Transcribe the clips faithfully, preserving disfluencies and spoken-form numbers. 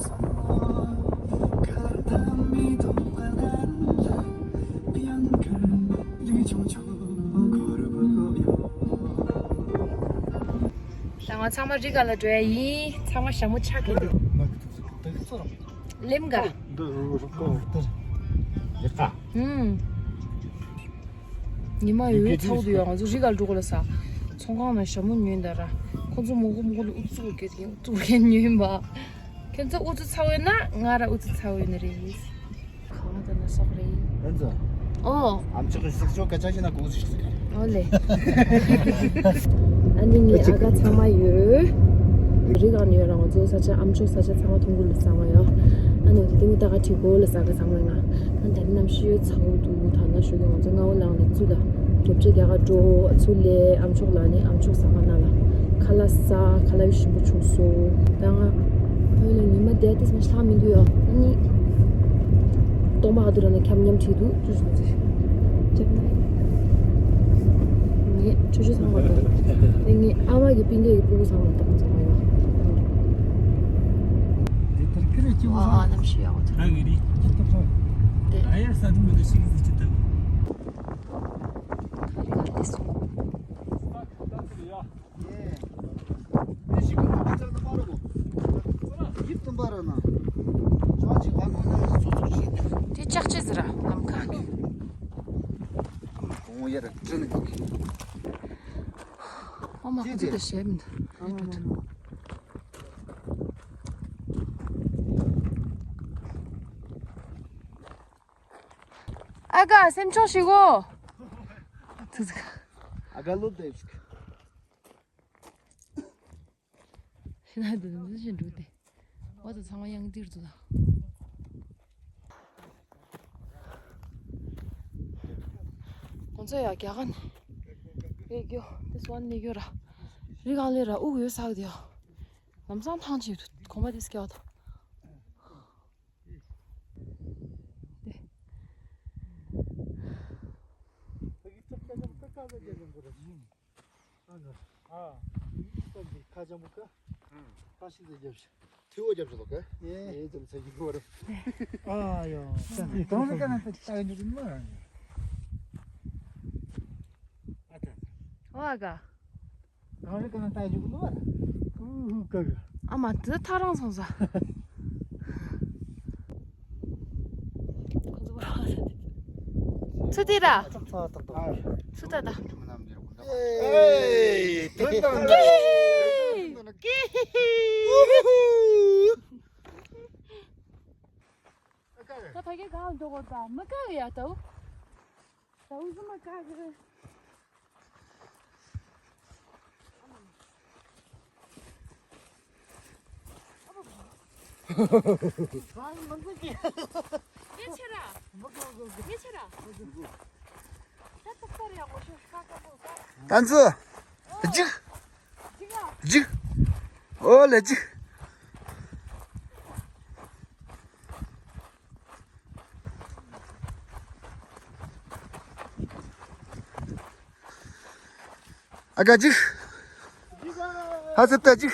ད་ང་ཚང་མ་རི་སྒང་ལ་འགྲོ་ཡ་ཡིན། ཚང་མ་ཞྭ་མོ་ཆག་གི་འདུག་ལེམ་ག་ཧུམ། ཉི་མ་ཡོད་ཚ་བོ་འདུག་ཡ། ང་ཚོ་རི་སྒང་འགྲོ་དགོས་ལ་ས། ཚོང་ཁང་ནང་ཞྭ་མོ་ཉོས་འདུག་ར། ཁོང་ཚོ་མོ་གུ་མོ་གུ་ལ་ཨུ་ཚུགས་གེ་ཨུ་ཚུགས་གེ་ཉོས་པ། ཁྱེད་ཚོ་ཨུ་ཚུགས་ཚ་བོ་ཡོད་ན་ང་ར་ཨུ་ཚུགས་ཚ་བོ་ཡོད་ནི་རེད། གང་ལྟར་ན་སོག་རེད། ཨོ། ཨམ་ཅོག་གི་སིག་ཅོག་ག་ཅག་ཞིག་ན་གོང་ཞིག་ཟེར། ཨོ་ལེ། ཨ་ནི་ངའི་ཨ་ཁ་ཚང་མ་ཡོད། རི་སྒང་ནས་ཡོད་ར། ང་ཚོ་ས་ཆ་ཨམ་ཅོག་ས་ཆ་ཚང་མ་མཐོང་གི་ལ་ཚང་མ་ཡོད། ཨ་ནི་དེ་ནི་ད་ག་ཁྲི་གོ་ལ་ས་ག་ཚང་མ་ང་། ཨ་ད་ནི་གནམ་གཤིས་ཚ་བོ་འདུག་ད་ན་ཞོགས་ཀྱི་ང་ཚོ་སྔ་བོ་ལངས་ནས་ཚུར་ལ་རྒྱབ་ཆ་རྒྱག་ག་འགྲོ། ཨ་ཚུར་ལས་ཨམ་ཅོག་ལ་ནི་ཨམ་ཅོག་ཟ་མ་ན་ལ་ཁ་ལག་ཟ། ཁ་ལག་ཞིམ་པོ་བྱུང་སོང་། ད་ང་ཨོ་ལེ་ཉི་མ་བསྡད་དེ་ས་ལྷག་མི་འདུག་ཡ། ཨ་ནི། སྟོང་པ་ཧ་དུ་ར་ན་ཁྱམ་ཉམ་ཁྲིད་འདུག་ཅུ་ཞུ་ཅི། ཅབ་ན། ངས་ཆུ་ཆུ་ཚང་བ་དང་། ངས་ཨ་མ་གི་པིན་ལེ་གི་སྤུ་གུ་ཚང་བ་དང་ཚང་བ་ཡོད། འདི་ལྟར་ཁྱེད་རང་སྐྱིད་པོ་ཨ་ཨ་ཚང་གནམ་གཤིས་ཡག་པོ་འདུག་ད་ངེས་རེད། ཅི་ཐུབ་ཚང་། དེ། ཨ་ཡར་ས་དུ་མི་འདུག་ཤིག་ཟིག་ཅི་ཐུབ། ད་རེ་ག་ལས་སོང་། དེ་ལྕགས་ཆེ་ཟེར་ར་ལམ་ཁ་ནས། ཨ་མ་ཁོ་ཚོ་དེ་བཤད་མི་འདུག་ཨ་ག་སེམས་ཆུང་ཞིག་གོ། ཨ་ག་ལོ་དེབ་ཞིག་ཤི་ན་དུ་དུ་ཞིག་འགྲོ་དེ། འོ་དེ་ཚང་མ་ཡང་དིར་དུ་ད། ཁོང་ཚོ་ཡ་རྒྱ་གར་ནས་ཡོད་རྒྱུ་དེ་སོང་ནས་ཡོད་ར། རི་གང་ལས་ར་དབུགས་ཡོད་ས་གི་དེ་ཡ། ལམ་སང་ཐང་ཆད་འདུག་གོམ་པ་དེ་སྐྱོ་ད། དེ། ཁ་ཆེན་པོ་ཁ། ཁ་ཤིག་ཏུ་རྒྱབ་ཤིག་ཐིའུ་རྒྱབ་ཤིག་ལོ་ཀ་ཨེ་ཨེ་ཙམ་ཚ་གི་གོ་རེ། ཨ་ཡོ། གང་ཟེར་ཀ་ན་ཏ་ཏ་ཡོ་ནི་མ་རང་ཡོ། ཨ་ཏ། ཨོ་ཨ་ག་གང་ཟེར་ཀ་ན་ཏ་ཡོ་ནི་མ་རང་། ཨུ་ཧུ་ཀ་ག་ཨ་མ་དེ་ཐག་རང་སོང་ས། ཁོ་ཚོ་རང་ཟེར་ཚུ་དེ་ར། ཚ་ཏག་ཏག་ཚུ་ཏག་ཏག་ཨེ། དོན་དང་ཀེ་ཧི་ཧི། ད་ཕ་གི་གང་འགྲོ་གོ་ད་མི་དཀའ་གི་ཡ་ད། ད་འུ་ཟུ་མ་དཀའ་གི། ངས་ཆེ་ར། ངས་ཆེ་ར། ད་ཏོག་ཙམ་ཡག་པོ་ཤོད་ཤ་ཀ་པོ་ཀ། ཏན་ཙི། ཅིག་ཅིག་ཨ། ཅིག་ཨོ་ལེ་ཅིག་ཨ་ག་ཅིག་ཧ་སེ་ཏ་ཅིག་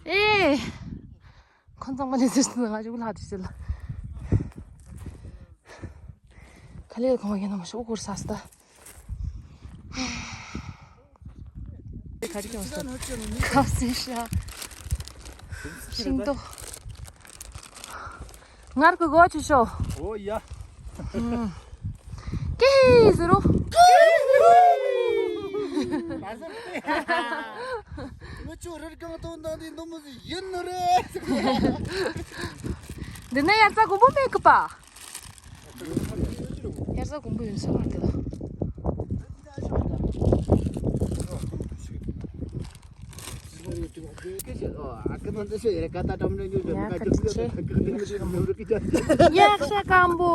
ཨེ། ཁོང་ཚང་མ་ལས་ཟེར་སོང་ང་ཅིག་ལྷག་ཅིག་ལ། ག་ལེར་གོང་ཡིན་ནམ་ཤོག་གུར་ས་སྟ། ག་རེ་ཀྱང་སྟ། ཁབ་སེ་ཤ། ཤིང་ཏོག་ངར་གི་གོ་ཆུ་ཤོ། ཨོ་ཡ། ཀེ་ཧི་ཟེར་རོ། ང་ཚོ་རེར་གང་ཐོན་དང་དེ་འདི་མོ་ཟིག་ཡིན་ནི་རེད། འདི་ན་དབྱར་རྩྭ་དགུན་འབུ་མེད་གི་པ། དབྱར་རྩྭ་དགུན་འབུ་ཡོད་ས་མ་རེད་ད། ཉག་ཤ་སྐམ་པོ།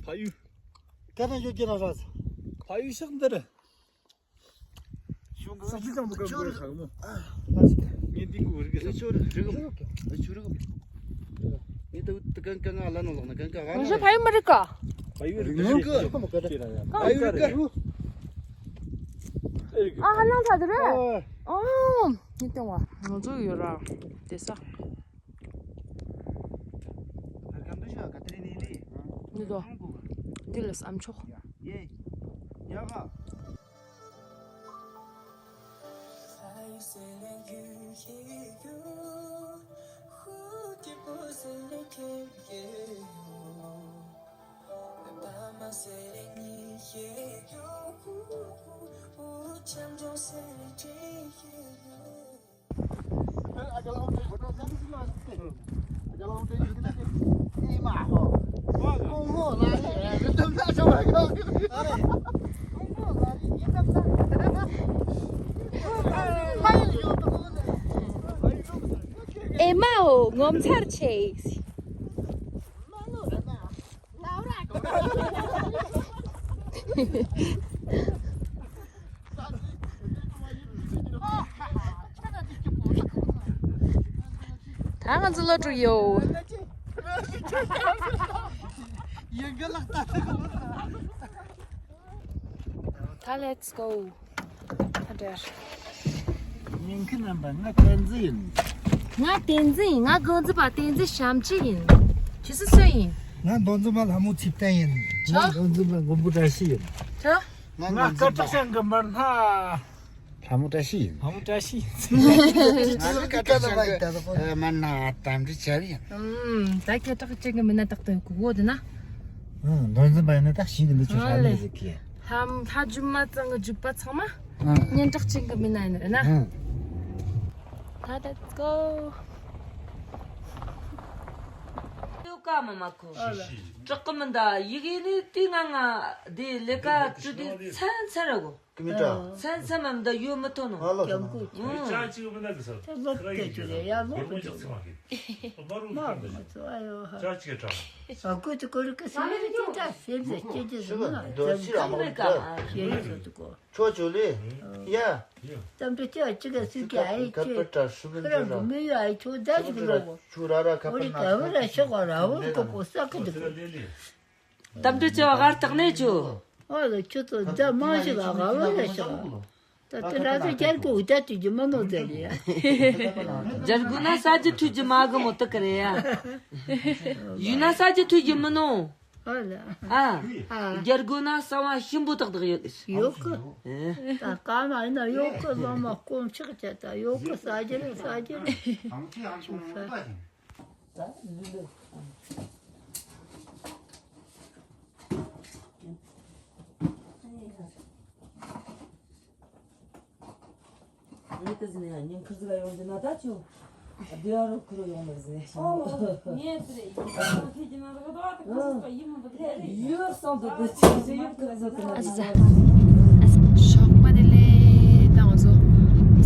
ཕ་ཡུལ། ཀ་ན་ཡོད་ཀྱི་ན་ར། ཕ་ཡུལ་ཕྱོགས་འདིར། ངས་འདི་གུ་རིག་གི་ས་ཆུ་རིག་གི་ངས་ད་གང་གང་ང་ལ་ནོ་ལག་ན་གང་གང་ང་ལ་ཕ་ཡུལ་མི་རིག་ག་ཕ་ཡུལ་རིག་གི་ཕ་ཡུལ་རིག་གི་ཨ་ཧ་ལང་ཐ་དེ་རེད། ཨོ་ངས་བསྟན་བ་ང་ཚོ་ཡོད་ར་དེ་ས། འདི་དོ། འདི་ལ་བསམ་ཆོག་ཨེ་མའོ་ངོ་མཚར་ཆེ། ད་ང་ཚོ་སློབ་ཕྲུག་ཡོད། ད་let's go། ད་འདྲ། ཉིན་ཁི་རྣམ་པ་ང་བསྟན་འཛིན་ཡིན། ང་བསྟན་འཛིན་ཡིན། ང་འགོ་འཛིན་པ་བསྟན་འཛིན་བྱམས་ཆེན་ཡིན། ཁྱེད་ཚོ་སུ་ཡིན། ང་མདོ་འཛིན་པ་ལྷ་མོ་ཚེ་བརྟན་ཡིན། ང་མདོ་འཛིན་པ་མགོན་པོ་བཀྲ་ཤིས་ཡིན། ང་སྐད་གྲགས་ཅན་གྱི་མི་སྣ། ལྷ་མོ་བཀྲ་ཤིས་ཡིན། ལྷ་མོ་བཀྲ་ཤིས་ཡིན། ང་ནི་སྐད་གྲགས་ཅན་གྱི་མི་སྣ་དམ་འབྲི་བྱ་བ་ཡིན། ཨུམ། ད་སྐད་གྲགས་ཅན་གྱི་མི་སྣ་ཏག་ཏག་གོ་གོ་དེ་ན། ཨུམ། མདོ་འཛིན་པ་ཡིན་ན་ད་ཤིང་གི་འདི་ཆུ་ཧྲ་ལེ་ཟིག་གི། ལྷ་ལྷ་རྒྱུད་མ་ཚང་གི་རྒྱུད་པ་ཚང་མ་སྙན་གྲགས་ཅན་གྱི་མི་སྣ་ཡིན་ནི་རེད་ན། ད་let's go། ཡོད་ཀ་མ་མ་ཁོ། དྲག་གི་མི་འདའ་ཡི་གེ་ནི་དེ་ང་ང་དེ་ལས་ཀ་བཅུ་དེ་ཚན་ཚན་ར་གོ། ཀི་མི་ཏྲ། ཚན་ཚན་མ་མི་འདའ་ཡོད་མི་ཐོན་ནོ། ང་ལོ་ཀྱམ་ཀུ་ཅི། ཅ་ཅི་གི་མི་འདའ་གི་ས། ལོ་ཏེ་ཅི་རེ་ཡ་ལོ་ཀུ་ཅི། མ་རུ་ཚོ་ཨ་ཡོ་ཧ། ཅ་ཅི་གི་ཏྲ། ཨ་ཀུ་ཅི་ཀུ་རི་ཀི་སི་རི་ཅི་ཏྲ་སེ་ཟེར་ཅི་ཅི་ཟེར་ན་ཙམ་ཀུ་རི་ཀ་ཤེས་ཟེར་དུ་གོ། ཆོ་ཆོ་ལེ། ཡ། ཙམ་ཏུ་ཅི་ཅི་ག་སུ་ཀ་ཨེ་ཅི། ཁ་ར་འབུ་མི་ཡོད་ཨེ་ཆོ་ད་ཅི་ལོ་གོ། ཆུ་ར་ར་ཁ་པར་ན་ཁ་པར་ན་ཤོག་ག་ར་བོ་ཀོ་ཀོ་ས་ཀི་དུ་གོ། ཏམ་ཏྲི་ཅོ་གར་དག་ནས་ཅོ། ཨོ་ལ་ཁྱོད་ཚོ་ད་མང་ཞིག་ལ་ག་བ་ལ་ཤོག་ད་དེ་ར་ཚོ་རྒྱལ་གོ་ད་དུས་ཀྱི་མ་ནོ་ཟེར་ཡ། རྒྱལ་གོ་ན་ས་ཅི་ཐུས་ཀྱི་མ་གི་མོ་དག་གི་རེད་ཡ། ཡུལ་ན་ས་ཅི་ཐུས་ཀྱི་མི་ནོ། ཨོ་ལ། ཨ། ཨ། རྒྱལ་གོ་ན་ས་བ་ཤིན་པོ་དག་དག་ཡོད། ཡོད་གི། ཨེ། ད་ཀ་མ་ཡིན་ན་ཡོད་གི། བླ་མ་དཀོན་མཆོག་ཅེ་ད་ཡོད་གི། ས་ཅི་རེད་ས་ཅི་རེད། ཞོགས་པ་དེ་ལས་ད་ང་ཚོ་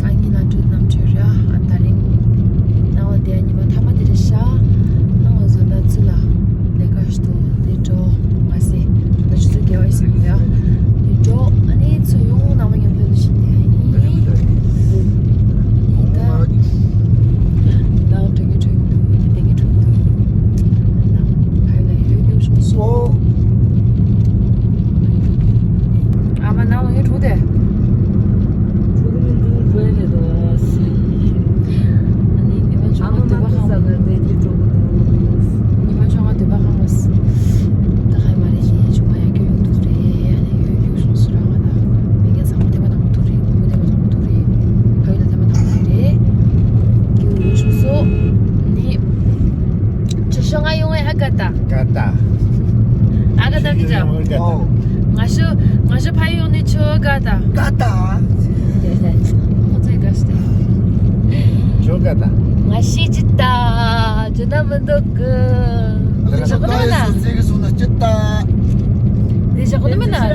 སང་ཉིན་ལ་འགྲོ་ནམ་འགྲོ་ར། ཨ་ད་རིང་ནང་ལ་དེ་ཉི་མ་མཐའ་མ་དེ་རེད་ཤག་ད་ང་ཚོ་ན་ཚུ་ལ་ལས་ཀ་ཞུ་དོ་དེ་འགྲོ་མ་སེ་ད་ཆུ་ཚོད་བརྒྱད་པ་ཡིན་ཟེར་གི་ཡ། དེ་འགྲོ་ཨ་ནི་ཚོ་ཡོང་ནང་མ་མཉམ་དུ་ལ་ཞིག་དེ་ཡིན། ད་ནང་འགྲོ་གི་འགྲོ་ཡོང་འདུག་དེ་གི་འགྲོ་གི་འདུག་ཨ་ཡོད་ལ་ཡོད་ཡོད་ཤོག་སོ། ཨ་མ་ནང་ལ་ངའི་གྲོགས་དེ། གྲོགས་མི་འདུག་རེད་རེད་དོ། ཨ་ནི་ཉི་མ་ཆུང་མ་སྡོད་པ་ཧང་། ཉི་མ་ཆུང་མ་སྡོད་པ་ཧང་མ་སི། ད་ཧ་མ་རེད་ཞེས་ཆུང་མ་ཡང་སྐྱོ་ཡོང་འདུག་རེད། ཨ་ནི་ཡོད་ཡོད་ཤོག་སུ་ར་མ་ན། མི་ངན་ཚང་མ་དེ་མ་དང་མོ་ཐུག་རེད། ཁོ་མོ་དེ་མ་དང་མོ་ཐུག་རེད། ཕ་ཡུལ་ལ་དེ་མ་དང་མོ་ཐུག་རེད། སྐྱོ་ཡོད་ཤོག་སོ། ནི། ཁྱོད་ཤོག་ང་ཡོང་ཨེ་ཨ་ག་ད། ག་ད། ཨ་ག་ད་གི་ཅང་། ཨོ། ང་ཤོ་ང་ཤོ་ཕ་ཡོང་ནི་ཆོ་ག་ད། ག་ད། ཁོ་ཚོའི་ག་ཤི་ད། ཆོ་ག་ད། ང་ཤི་ཅི་ད། ཇི་ད་མི་འདུག་གི། འདི་ཞོག་གི་ན། ཟེར་གི་སོང་ན་ཅི་ད། འདི་ཞོག་གི་མིན་ན་ད། འདི་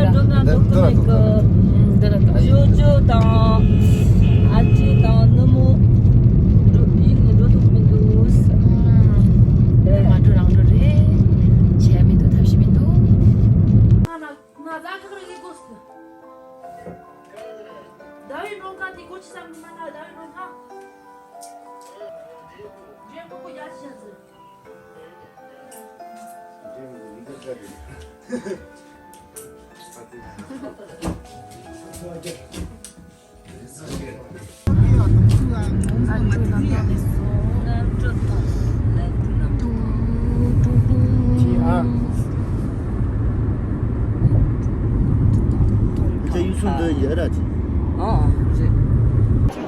འདི་ལ་འདི། ཇོ་ཇོ་དང་ཨ་ཅེ་དང་ནུ་མོ་འགྲོ་ཡིན་ནི་འགྲོ་ཐུབ་མི་འདུག་ཨ། མ་འགྲོ་རང་འགྲོ་རེད། བྱས་མི་འདུག་ཐབས་ཤེས་མི་འདུག་ང་ང་ཛ་ཁག་རེ་ཡི་གོ་སི། ཟླ་བའི་འགྲོ་ཁ། ཁྱེད་ཡུལ་སྲུང་འདི་ཡོད་ར་ཅིག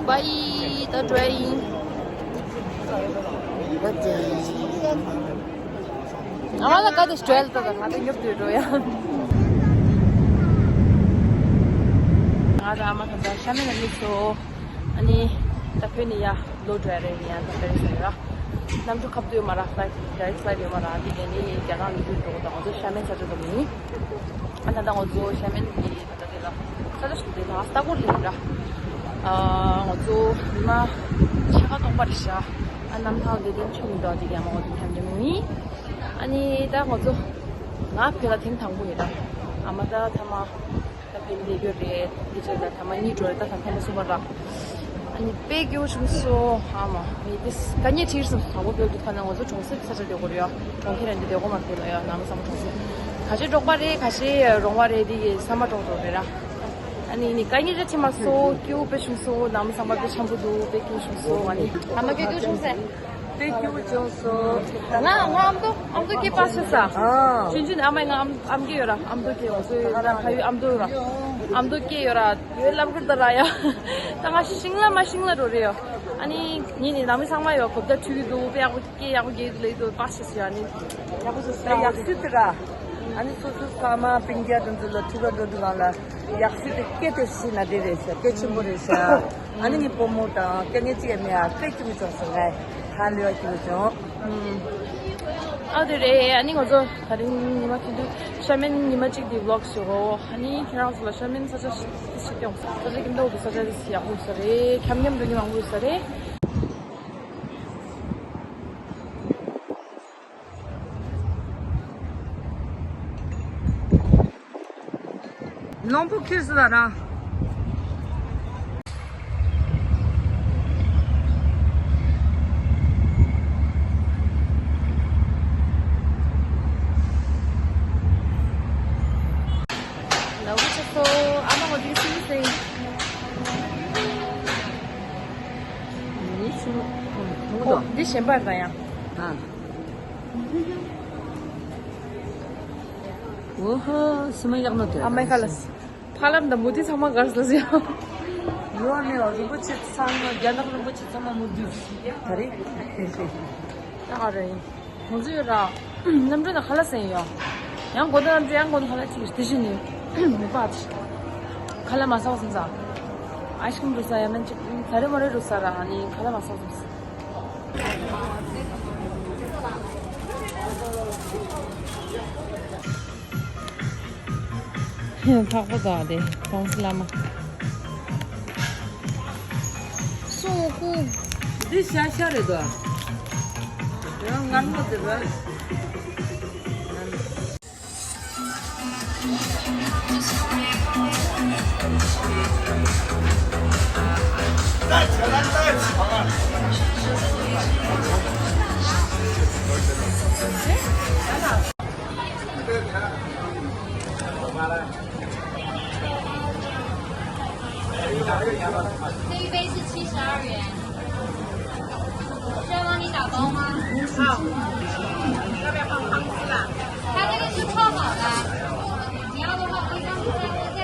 Bye, the train. ང་ལ་ག་དུས་བྲེལ་ཏོ་ང་ད་ཉོབ་དུས་འགྲོ་ཡ། ང་ད་ཨ་མ་ད་ད་ཤ་མེད་ན་མི་ཚོ། ཨ་ནི་ད་ཕེ་ནི་ཡ་ལོ་འགྲོ་ཡ་རེད་ནི་ཡ་ད་ཕེ་རེ་ཟེར་ཡ། གནམ་གྲུ་ཁབ་ཏུ་ཡོད་མ་ར་ཕ་ལའི་ཊི་ཌའི་རེག་ཕ་ལའི་ཊི་ཡོད་མ་ར་འདི་ག་ནི་རྒྱ་གར་ནས་འགྲོ་འགྲོ་ད་ང་ཚོ་ཤ་མེད་ས་ཆ་འགྲོ་མི་ཡིན། ཨ་ད་ད་ང་ཚོ་ཤ་མེད་ནི་ད་དེ་ལ་ས་ཆ་ཞིག་དེ་ད་ལྟ་སྐོར་ལེན་ར། ཨ་ང་ཚོ་མི་མ་ཆ་ག་སྟོང་པ་རེད་ཤག་ཨ་གནམ་ཐང་དེ་དེ་ཆུང་འདྲ་དེ་ག་མ་ང་ཚོ་འཁྱམ་འཁྱམ་མི་ཡིན། ཨ་ནི་ད་ང་ཚོ་ང་ཕེ་ལ་ཐེངས་དང་པོ་ཡིན་ར། ཨ་མ་ད་ཐ་མ། ད་ཕན་བདེ་རྒྱུ་རེད། འདི་ཚོ་ད་ཐ་མ་གཉིས་འགྲོ་རེད། ད་ཐ་མ་ཐེངས་གསུམ་པ་ར། ཨ་ནི་དཔེ་སྐྱིད་པོ་བྱུང་སོང་། ཨ་མ་མི་དེ་དཀའ་ངལ་འཕྲད་སོང་། དང་པོ་བོད་དུ་ཁ་ན་ང་ཚོ་གྲོང་གསེབ་ས་ཆ་དེ་གོ་རེད་ཡ། གྲོང་ཁྱེར་ར་འདི་དེ་གོ་མ་ཕེ་ལ་ཡ་ནང་ས་མ་གྲོང་གསེབ། ཁ་ཤས་འབྲོག་པ་རེད། ཁ་ཤས་རོང་བ་རེད། འདི་གི་ས་མ་གྲོང་ཚོ་རེད་ར། ཨ་ནི་ནི་དཀའ་ངལ་འཕྲད་མ་སོང་། སྐྱིད་པོ་དཔེ་བྱུང་སོང་། ནང་ས་མ་དཔེ་འཆམ་པོ་འདུག་དཔེ་སྐྱིད་པོ་བྱུང་སོང་། ཨ་ནི་ཨ་མ་སྐྱིད་པོ་བྱུང་སོང་། དཔེ་སྐྱིད་པོ་བྱུང་སོང་། ང་ང་ཨ་མདོ་ཨ་མདོ་སྐྱེས་པ་ཆེ་ས། ཨ། ཆུང་ཆུང་ནས་ཨ་མ་ང་ཨ་མ་སྐྱེས་ཡོད་ར། ཨ་མདོ་སྐྱེས་ཡོད་སོ་ཡོད་ར། ཕ་ཡུལ་ཨ་མདོ་ཡོད་ར། ཨ་མདོ་སྐྱེས་ཡོད་ར། ཡོད་ལབ་གི་ད་ར་ཡ། ད་ང་ཤིང་ལ་མ་ཤིང་ལ་འགྲོ་རེ་ཡོད། ཨ་ནི་ངེད་ནི་ནང་མི་ཚང་མ་ཡོད། གོ་བརྡ་འཕྲོད་ཀྱི་འདུག་དཔེ་ཡག་པོ་སྐད་ཡག་པོ་རྒྱག་གི་ལེ་འདུག་པ་ཤེས་སོ་ཡ། ཨ་ནི་ཡག་པོ་བྱས་སོ། ཡག་སྲིད་དེ་ར། ཨ་ནི་སོ་སོ་ཕ་མ་སྤུན་ཀྱག་དེ་ཚོ་ལ་ཐུག་ག་འགྲོ་དུས་སྒང་ལ་ཡག་སྲིད་དེ་སྐད་དེ་ཤེས་ན་འདི་རེད་ཤག་སྐད་ཆེན་པོ་རེད་ཤག་ཨ་ནི་ངའི་བུ་མོ་དང་སྐད་ངན་གཅིག་ཡང་མེད། ཨ་དཔེ་སྐྱིད་པོ་བྱུང་སོང་། ངས་ཧ་ལས་པ་སྐྱིད་པོ་བྱུང་། ཨ་དེ་རེད། ཨ་ནི་ང་ཚོ་ད་རིང་ཉི་མ་གཅིག་དུས་ཤ་མེན་ཉི་མ་གཅིག་དེ་ཝི་ལོག་བྱེད་དགོས། ཨ་ནི་ཁྱེད་རང་ཚོ་ལ་ཤ་མེན་ས་ཆ་ཞིག་ཞིག་ཀྱང་ས་ཆ་ཀྱི་མདོག་དེ་ས་ཆ་དེ་ཡག་པོ་ས་རེད། འཁྱམ་འཁྱམ་འགྲོ་མཁན་མང་པོ་ས་རེད། ལོང་བུ་ཁྱེར་སི་ལ་ར། ལོང་བུ་ཆགས་སོང་། ཨ་མ་ངོ་དེ་སུ་སེ། ཡིན་སུ། ཨོ་འདི་གཞན་པར་ད་ཡང་། ཨ། འོ་ཧོ། སི་མ་ཡག་ནོ་དེ། ཨ་མའི་ཁ་ལ། ཕ་ལམ་དང་མུ་ཏིག་ཚང་མ་གར་སོང་ཟེར། ཡོད་ནི་རིན་པོ་ཆེ་ཚང་མ། རྒྱ་ནག་རིན་པོ་ཆེ་ཚང་མ་མུ་ཏིག་ག་རེ། ད་ག་རེ་ཡིན། ཁོང་ཚོ་ཡོད་ར། གནམ་གྲུ་ནང་ཁ་ལག་ཟ་ཡིན་ཡོད། ཡང་དགོང་དག་གནམ་གྲུ་ཡང་དགོང་དག་ཁ་ལག་ཅིག་དེ་བཞིན་ནི་མི་པ་ཁ་ལག་མ་ཟ་བ་སོང་ཙང་། ཨའི་སི་ཁི་རིམ་འགྲོ་ས་ཡང་མིན་ཅིག་ད་རེ་མ་རེ་འགྲོ་ས་ར། ཨ་ནི་ཁ་ལག་མ་ཟ་བ་སོང་ཙང་། འཕགས་པ་དགའ་བདེ་ཀྲོང་གསེབ་བླ་མ། སོ་ཀུ། འདི་ཤ་ཤ་རེད་དོ། ཡང་ངར་མོ་དེ་ར།这一杯是七十二元，需要帮你打包吗？好，要不要放汤汁啦？它这个是泡好的，你要的话可以让它再冷一下。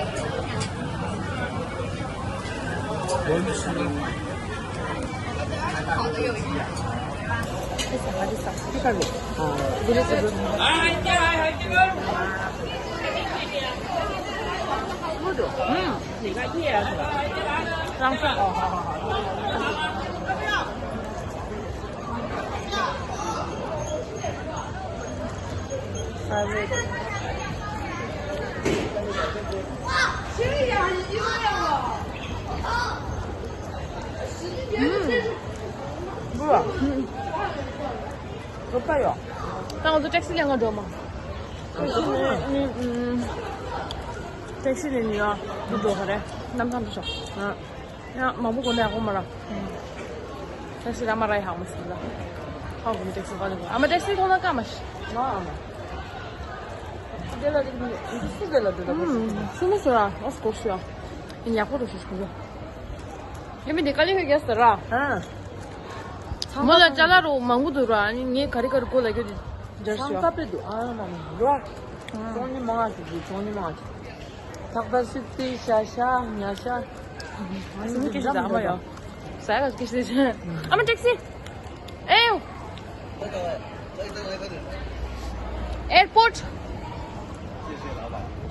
ད་ང་ཚོ་ཊེག་སི་ལེན་ག་འགྲོ་མ། ཊེག་སི་ནས་ནིའུ་ཡོག་འགྲོ་ག་རེ། གནམ་ཐང་དུ་ཤོག་ཡང་མང་པོ་གོ་ན་ཡག་པོ་མ་ར། ཊེག་སི་ར་མ་ར་ཡི་ཧང་མ་སི་ལ། ཧང་གོ་མི་ཊེག་སི་ག་ལེན་གོ། ཨ་མ་ཊེག་སི་ཐོག་ན་ཀ་མ་ཤི། ང་ཨ་མ། དེ་ལ་རིག་མི་འདི་སུ་དེ་ལ་འདི་ལ་ཧུམ། སུ་མི་ཤོར་ར། ཨོ་སྐོར་ཤོར་ཡ། ཡིན་ཡག་པོ་རུ་ཤོར་ཤོར་ཡ། ཡིན་མི་འདི་དཀའ་ལས་ཁག་རྒྱག་ཟེར་ར། ཨ། མོ་ལ་ཅ་ལག་རོ་མང་པོ་འདུག་ར། ཨ་ནི་ངས་ག་རེ་ག་རེ་དགོས་ལབ་རྒྱུ་དེ་འབྱོར་ཤོར་ཡ། སང་ཀ་པེ་འདུག་ཨ་མ་མ་རོ། ཨ། ཅོང་ནི་མང་ང་ཞིག་འདུག་ཅོང་ནི་མང་ང་ཞིག་ཐག་པ་སུ་ཏི་ཤ་ཤ་ཉ་ཤ། ཨ་ནི་ཀི་ཤ་ཨ་མ་ཡོ། ས་ཡ་ག་ཀི་ཤ་ཨ་མ་ཊེག་སི། ཨེའོ། ཨེར་པོར་ཊི།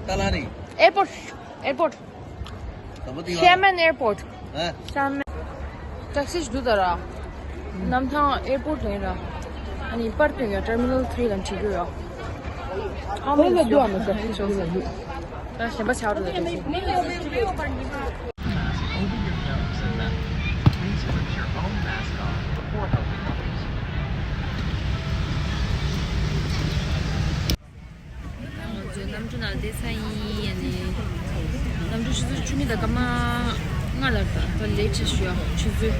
ཏཱ་ལ་ནི། ཨེར་པོར་ཊི། ཨེར་པོར་ཊི། ཤ་མན་ཨེར་པོར་ཊི། ཤ་མན། ཊེག་སི་ཞིག་འདུག་ད་ར། གནམ་ཐང་ཨེར་པོར་ཊི་ཡིན་ར། ཨ་ནི་པར་སྟོན་ཡ་ཊར་མི་ནལ་ཐི་རི་ལ་འཁྲིད་དགོས་ཡ། ཧོ་ལ་འདུག་ཨ་མ་ས་ཤོག་ས་འདུག་ད་གཞན་པ་ཆགས་འགྲོ་ད་ད་ཤོག་ང་ཚོའི་གནམ་གྲུ་ནང་བསྡད་ཚར་ཡིན། ཨ་ནི་གནམ་གྲུ་ཆུ་ཚོད་བཅུ་གཉིས་དང་སྐར་མ་ལྔ་ལ་ད་ལེཊ་ཆེ་ཤོས་ཡོད། ཆུ་ཚོད་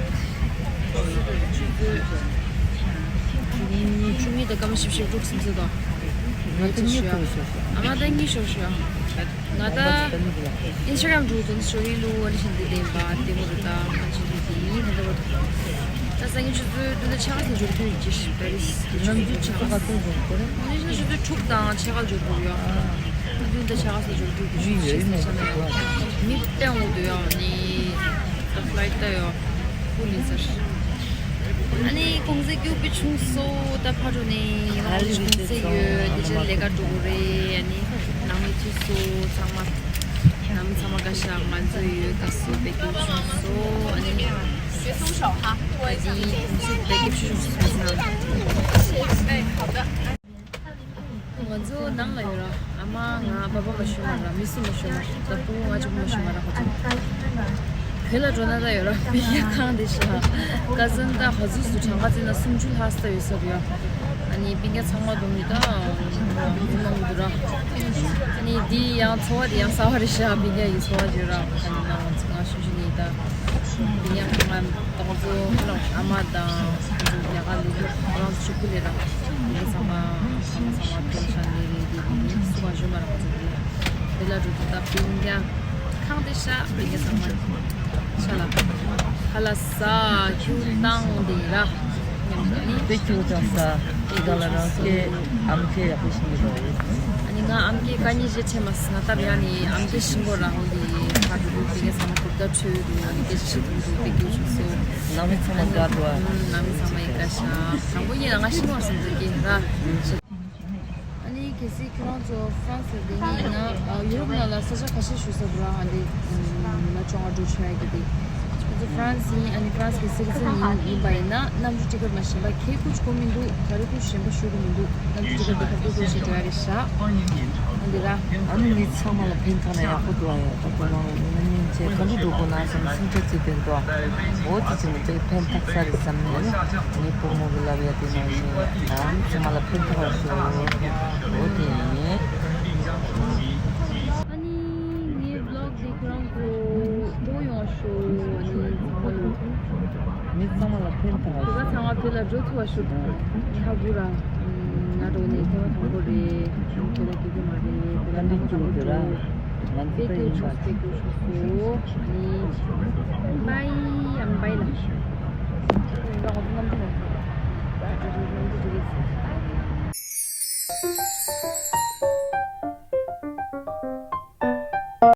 ཆུ་ཚོད་བཅུ་གཉིས་དང་སྐར་མ་བཞི་བཅུ་ཞེ་དྲུག་ཟིན་ཚོད་དང་། ལེཊ་ཆེ་ཤོས་ཡོད། ཨ་མ་ད་གཉིད་ཤོར་ཤོས་ཡོད། ང་ད་ཨིན་སི་ཊ་གྷ་རམ་འགྲོ་དུས་སི་ཊོ་རི་བླུག་བ་རེ་བཞིན་དེ་ལེན་པ་དེ་མོ་རེད། ད་ང་ཆུ་ཚོད་དེ་ཡིན་ད་ལྟ་བར་དུ། ད་སང་ཉིན་ཆུ་ཚོད་བདུན་དང་ཕྱེད་ཀ་ཙམ་འབྱོར་རྒྱུ་ཡིན་ཅི་ཞིག་པེ་རི་སི་གི་ཆུ་ཚོད་ཆུ་ཚོད་ག་ཚོད་འབྱོར་དགོས་རེད། ང་ཆུ་ཚོད་དྲུག་དང་ཕྱེད་ཀ་འབྱོར་དགོས་ཡོད། ང་བདུན་དང་ཕྱེད་ཀ་ཙམ་འབྱོར་རྒྱུ་ཡིན་ཅི་ཞིག་ཆ་ན་ཡོད། མི་སྟོན་འོང་དུ་ཡོད་ནི། ད་ཕ་ལའི་ཊི་ད་ཡོད། ཧུ་ལི་ཟེར། ཨ་ནི་གུང་སེང་སྐྱིད་པོ་བྱུང་སོང་། ད་ཕ་རུ་ནས་ང་རང་གུང་སེང་ཡོད། དེ་ཆ་ལས་ཀ་འགྲོ་དགོས་རེད། ཨ་ནི་ནང་མི་ཚོ་ཚང་མ་ནང་མི་ཚང་མ་བཀའ་ཤག་ང་ཚོ་ཡོད། བཀའ་སྲོལ་བེད་སྤྱོད་བྱུང་སོང་། ཨ་ནི་ཨ་ནི་གུང་སེང་བེད་སྤྱོད་བྱུང་སོང་། ང་ཚོ་ནང་ལ་ཡོད་ར། ཨ་མ་ང་པ་པ་མ་ཤོད་མ་ར། མི་སུ་མ་ཤོད་མ་ར། ད་སྤུ་གུ་ང་གཅིག་པུ་མ་ཤོད་མ་ར། ཁོ་ཚོ་བོད་ལ་འགྲོ་ན་ད་ཡོད་ར། སྤུན་ཀྱག་ཁང་དེ་ཤ་ཀ་ཛིན་ད་ཧ་ཟུག་སུ་གྲངས་ཀ་བརྩིས་ན་སུམ་ཅུ་ལྷག་ཙམ་ཡོད་ས་རེད་ཡ། ཨ་ནི་སྤུན་ཀྱག་ཚང་མ་འདུག་མི་ད་མི་མང་པོ་འདུག་ར། ཨ་ནི་འདི་ཡང་འཚོ་བ་དེ་ཡང་གསར་བ་རེད་ཤ། སྤུན་ཀྱག་གི་འཚོ་བ་བརྗོད་ར། ཨ་ནི་ང་ང་ཤུ་ཤུ་ནི་ད་སྤུན་ཀྱག་ཁང་ང་ད་ང་ཚོ་ཨ་མ་དང་ཁོ་ཚོ་རྒྱ་གར་ལ་ཁོ་རང་ཚོ་ཕྱུག་པོ་ལས་ར། ཨ་ནི་ཚང་མ་ཚང་མ་ཚང་མ་ཕེབས་ཤག་ནི་རེད། དེ་ནི་སུ་གང་ཞུ་མ་ར་ཁོ་ཚོ་དེ་དེ་ལ་འགྲོ་དུས་ད་སྤུན་ཀྱག་ཁང་དེ་ཤ་སྤུན་ཀྱག་ཚང་མ་ཤ་ལ་ཁ་ལ་ས་ཁྱུ་བཏང་དེ་ར། ཉམས་ནི་དེ་ཁྱུ་བཏང་ས་དེ་ག་ལ་རང་སྐད་ཨམ་སྐད་ཡག་པོ་ཤེས་ཀྱི་འདུག་ཨ་ནི་ང་ཨམ་སྐད་ག་ཉིས་ཤེས་ཆེ་མ་སི་ང་སྟབས་ཡག་ནི་ཨམ་སྐད་ཤེས་གོ་ར། འོ་དེ་ཁ་འགྲོ་དུས་སྤུན་ཀྱག་ཚང་མ་གུར་དར་ཁྲོད་དུ་ཨ་ནི་སྐད་ཆ་བཤད་དུས་དེ་སྐད་ཆ་སོ། ནང་མི་ཚང་མ་དགའ་འདུག་ཨ། ནང་མི་ཚང་མ་ཡི་དགའ་ཤག་དང་པོ་ཡིན་ན་ང་ཤི་མ་སོང་ཟེར་གྱི་ར། ཨ་ནི་གལ་སྲིད་ཁྱོད་རང་ཚོ་ཧྥ་རན་སི་ལ་བསྡད་མཁན་ཡིན་ན་ཡུ་རོབ་ནང་ལ་ས་ཆ་ཁ་ཤས་བཞུགས་ས་འདུག་ར། ཨ་འདི་ན་ཅོང་ཨ་འགྲོ་ཆོག་ཡ་གི་དེ་ཁྱོད་ཚོ་ཧྥ་རན་སི་ཡིན། ཨ་ནི་ཧྥ་རན་སི་གི་སི་ཊི་ཛན་ཡིན་ཡིན་པ་ཡིན་ན་གནམ་གྲུ་ཊི་ཀེ་ཊི་མ་ཞན་པ་ཁྱེད་ཁུར་དགོས་མི་འདུག་ག་རེ་ཁུར་ཞན་པ་ཤོད་དགོས་མི་འདུག་གནམ་གྲུ་ཊི་ཀེ་ཊི་དེ་ཁ་ཐུག་ཁུར་ཞིག་འགྲོ་ཡ་རེད་ཤག་ཨ་འདི་ར། ཨ་ནི་མི་ཚང་མ་ལ་ཕན་ཐོགས་ན་ཡག་པོ་འདུག་ཨ། ཡ་ད་ཁོ་རང་ངོ་མ་ཉིན་བྱས་ག་འདྲ་འགྲོ་དགོས་ན་བསམ་སེམས་ཁྲལ་བྱེད་དོན་དུ་འོ་དེ་ཚོ་ནི་དཔེ་ཕན་ཐོགས་ས་རེད་བསམ་ནས་ངའི་སྤོ་མོ་གི་ལབ་ཡ་དེ་ནང་བཞིན་ཨ་ནི་ཚང་མ་ལ་ཕན་ཐོགས་པ་ཤོག་འོ་དེ་ཡིན། ཨ་ནི་ངའི་བི་ལོག་འདི་ཁྱོད་རང་ཚོ་མཐོང་ཡོང་ཤོག་ཨ་ནི་ཚང་མ་ལ། མི་ཚང་མ་ལ་ཕན་ཐོགས་པ་བོད་པ་ཚང་མ་བོད་ལ་འགྲོ་ཐུབ་པ་ཤོག་ཁ་དགུ་ར། ང་འགྲོ་ནས་ཐེ་བ་དང་པོ་རེད། བོད་ལ་སྐྱེ་རྒྱུ་མ་རེད། བོད་ལ་ཐེ་བ་དང་པོ་འགྲོ། ང་ཚོ་པེ་ཀེ་ཆོག་པེ་ཀེ་ཆོག་སོ། ནི་བའི་ཨམ་བའི་ལ། ང་འོ་ཙམ་ནམ་དུ་ལ།